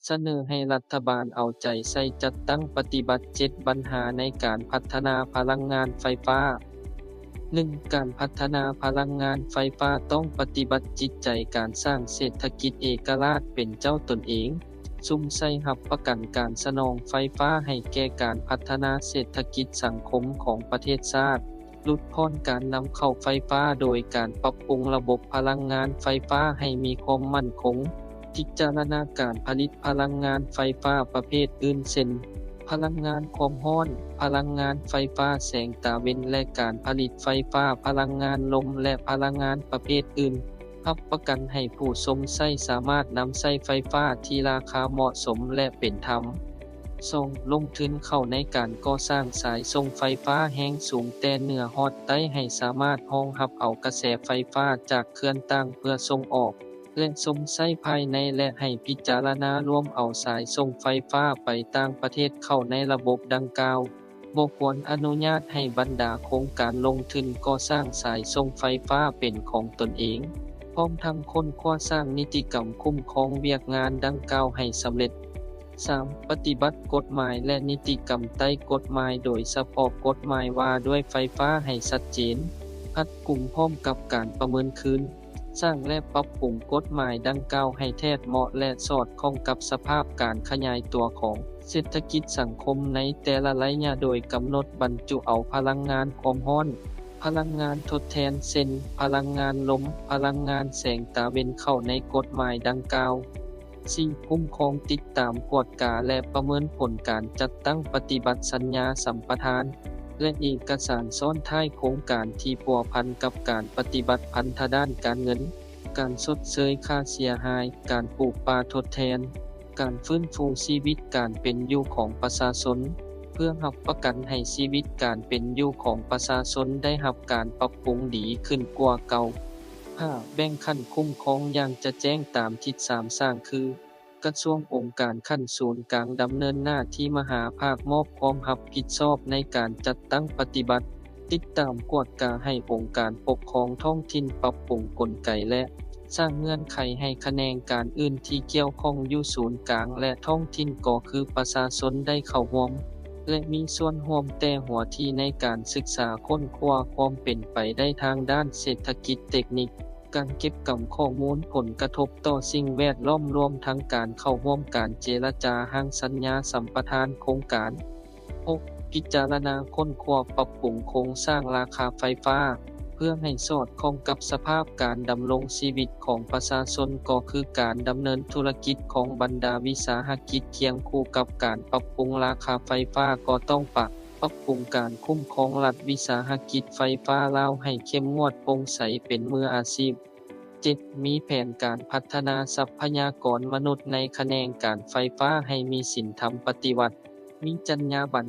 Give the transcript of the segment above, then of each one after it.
ສະເໜີໃຫ້ລັດຖະບານເອົາໃຈໃສ່ຈັດຕັ້ງປະຕິບັດເຈັດບັນຫາໃນການພັດທະນາພະລັງງານໄຟຟ້າ. ໜຶ່ງ, ການພັດທະນາພະລັງງານໄຟຟ້າຕ້ອງປະຕິບັດຈິດໃຈການສ້າງເສດຖະກິດເອກະລາດເປັນເຈົ້າຕົນເອງ, ສຸມໃສ່ຮັບປະກັນການສະໜອງໄຟຟ້າໃຫ້ແກ່ການພັດທະນາເສດຖະກິດສັງຄົມຂອງປະເທດຊາດ, ຫຼຸດຜ່ອນການນຳເຂົ້າໄຟຟ້າໂດຍການປັບປຸງລະບົບພະລັງງານໄຟຟ້າໃຫ້ມີຄວາມໝັ້ນຄົງ, ພິຈາລະນາການຜະລິດພະລັງງານໄຟຟ້າປະເພດອື່ນ ເຊັ່ນ ພະລັງງານຄວາມຮ້ອນ, ພະລັງງານໄຟຟ້າແສງຕາເວັນ ແລະ ການຜະລິດໄຟຟ້າພະລັງງານລົມ ແລະ ພະລັງງານປະເພດອື່ນ, ຮັບປະກັນໃຫ້ຜູ້ຊົມໃຊ້ສາມາດນຳໃຊ້ໄຟຟ້າທີ່ລາຄາເໝາະສົມ ແລະ ເປັນທຳ. ສອງ, ລົງທຶນເຂົ້າໃນການກໍ່ສ້າງສາຍສົ່ງໄຟຟ້າແຮງສູງແຕ່ເໜືອຮອດໃຕ້ ໃຫ້ສາມາດຮອງຮັບເອົາກະແສໄຟຟ້າຈາກເຂື່ອນຕ່າງເພື່ອສົ່ງອອກ ແລະ ຊົມໃຊ້ພາຍໃນ ແລະ ໃຫ້ພິຈາລະນາລວມເອົາສາຍສົ່ງໄຟຟ້າໄປຕ່າງປະເທດເຂົ້າໃນລະບົບດັ່ງກ່າວ. ບໍ່ຄວນອະນຸຍາດໃຫ້ບັນດາໂຄງການລົງທຶນກໍ່ສ້າງສາຍສົ່ງໄຟຟ້າເປັນຂອງຕົນເອງ, ພ້ອມທັງຄົ້ນຄວ້າສ້າງນິຕິກຳຄຸ້ມຄອງວຽກງານດັ່ງກ່າວໃຫ້ສຳເລັດ. ສາມ, ປະຕິບັດກົດໝາຍ ແລະ ນິຕິກຳໃຕ້ກົດໝາຍ, ໂດຍສະເພາະກົດໝາຍວ່າດ້ວຍໄຟຟ້າໃຫ້ຊັດເຈນ, ຮັດກຸມ ພ້ອມກັບການປະເມີນຄືນ, ສ້າງ ແລະ ປັບປຸງກົດໝາຍດັ່ງກ່າວໃຫ້ແທດເໝາະ ແລະ ສອດຄ່ອງກັບສະພາບການຂະຫຍາຍຕົວຂອງເສດຖະກິດສັງຄົມໃນແຕ່ລະໄລຍະ, ໂດຍກຳນົດບັນຈຸເອົາພະລັງງານຄວາມຮ້ອນ, ພະລັງງານທົດແທນ ເຊັ່ນ ພະລັງງານລົມ, ພະລັງງານແສງຕາເວັນ ເຂົ້າໃນກົດໝາຍດັ່ງກ່າວ. ສີ່, ຄຸ້ມຄອງ, ຕິດຕາມ, ກວດກາ ແລະ ປະເມີນຜົນການຈັດຕັ້ງປະຕິບັດສັນຍາສຳປະທານ ແລະ ເອກະສານຊ້ອນທ້າຍໂຄງການທີ່ພົວພັນກັບການປະຕິບັດພັນທະດ້ານການເງິນ, ການຊົດເຊີຍຄ່າເສຍຫາຍ, ການປູກປ່າທົດແທນ, ການຟື້ນຟູຊີວິດການເປັນຢູ່ຂອງປະຊາຊົນ, ເພື່ອຮັບປະກັນໃຫ້ຊີວິດການເປັນຢູ່ຂອງປະຊາຊົນໄດ້ຮັບການປັບປຸງດີຂຶ້ນກວ່າເກົ່າ. ຫ້າ, ແບ່ງຂັ້ນຄຸ້ມຄອງຢ່າງຈະແຈ້ງຕາມທິດສາມສ້າງ ຄື ກະຊວງ, ອົງການຂັ້ນສູນກາງດຳເນີນໜ້າທີ່ມະຫາພາກ, ມອບຄວາມຮັບຜິດຊອບໃນການຈັດຕັ້ງປະຕິບັດ, ຕິດຕາມກວດກາໃຫ້ອົງການປົກຄອງທ້ອງຖິ່ນປັບປຸງກົນໄກ ແລະ ສ້າງເງື່ອນໄຂໃຫ້ຂະແໜງການອື່ນທີ່ກ່ຽວຂ້ອງຢູ່ສູນກາງ ແລະ ທ້ອງຖິ່ນ ກໍຄືປະຊາຊົນໄດ້ເຂົ້າຮ່ວມ ແລະ ມີສ່ວນຮ່ວມແຕ່ຫົວທີໃນການສຶກສາຄົ້ນຄວ້າຄວາມເປັນໄປໄດ້ທາງດ້ານເສດຖະກິດເຕັກນິກ, ການເກັບກຳຂໍ້ມູນຜົນກະທົບຕໍ່ສິ່ງແວດລ້ອມ ລວມທັງການເຂົ້າຮ່ວມການເຈລະຈາຮ່າງສັນຍາສຳປະທານໂຄງການ. ຫົກ, ພິຈາລະນາຄົ້ນຄວ້າປັບປຸງໂຄງສ້າງລາຄາໄຟຟ້າ ເພື່ອໃຫ້ສອດຄ່ອງກັບສະພາບການດຳລົງຊີວິດຂອງປະຊາຊົນ, ກໍຄືການດຳເນີນທຸລະກິດຂອງບັນດາວິສາຫະກິດ. ຄຽງຄູ່ກັບການປັບປຸງລາຄາໄຟຟ້າ ກໍຕ້ອງປະ ປັບປຸງການຄຸ້ມຄອງລັດວິສາຫະກິດໄຟຟ້າລາວໃຫ້ເຂັ້ມງວດ, ໂປ່ງໃສ, ເປັນມືອາຊີບ. ເຈັດ, ມີແຜນການພັດທະນາຊັບພະຍາກອນມະນຸດໃນຂະແໜງການໄຟຟ້າໃຫ້ມີສິນທຳປະຕິວັດ, ມີຈັນຍາບັນ,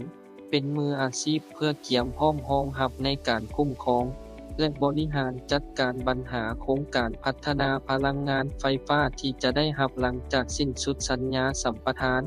ເປັນມືອາຊີບ ເພື່ອກຽມພ້ອມຮອງຮັບໃນການຄຸ້ມຄອງ ແລະ ບໍລິຫານຈັດການບັນຫາໂຄງການພັດທະນາພະລັງງານໄຟຟ້າທີ່ຈະໄດ້ຮັບຫຼັງຈາກສິ້ນສຸດສັນຍາສຳປະທານ.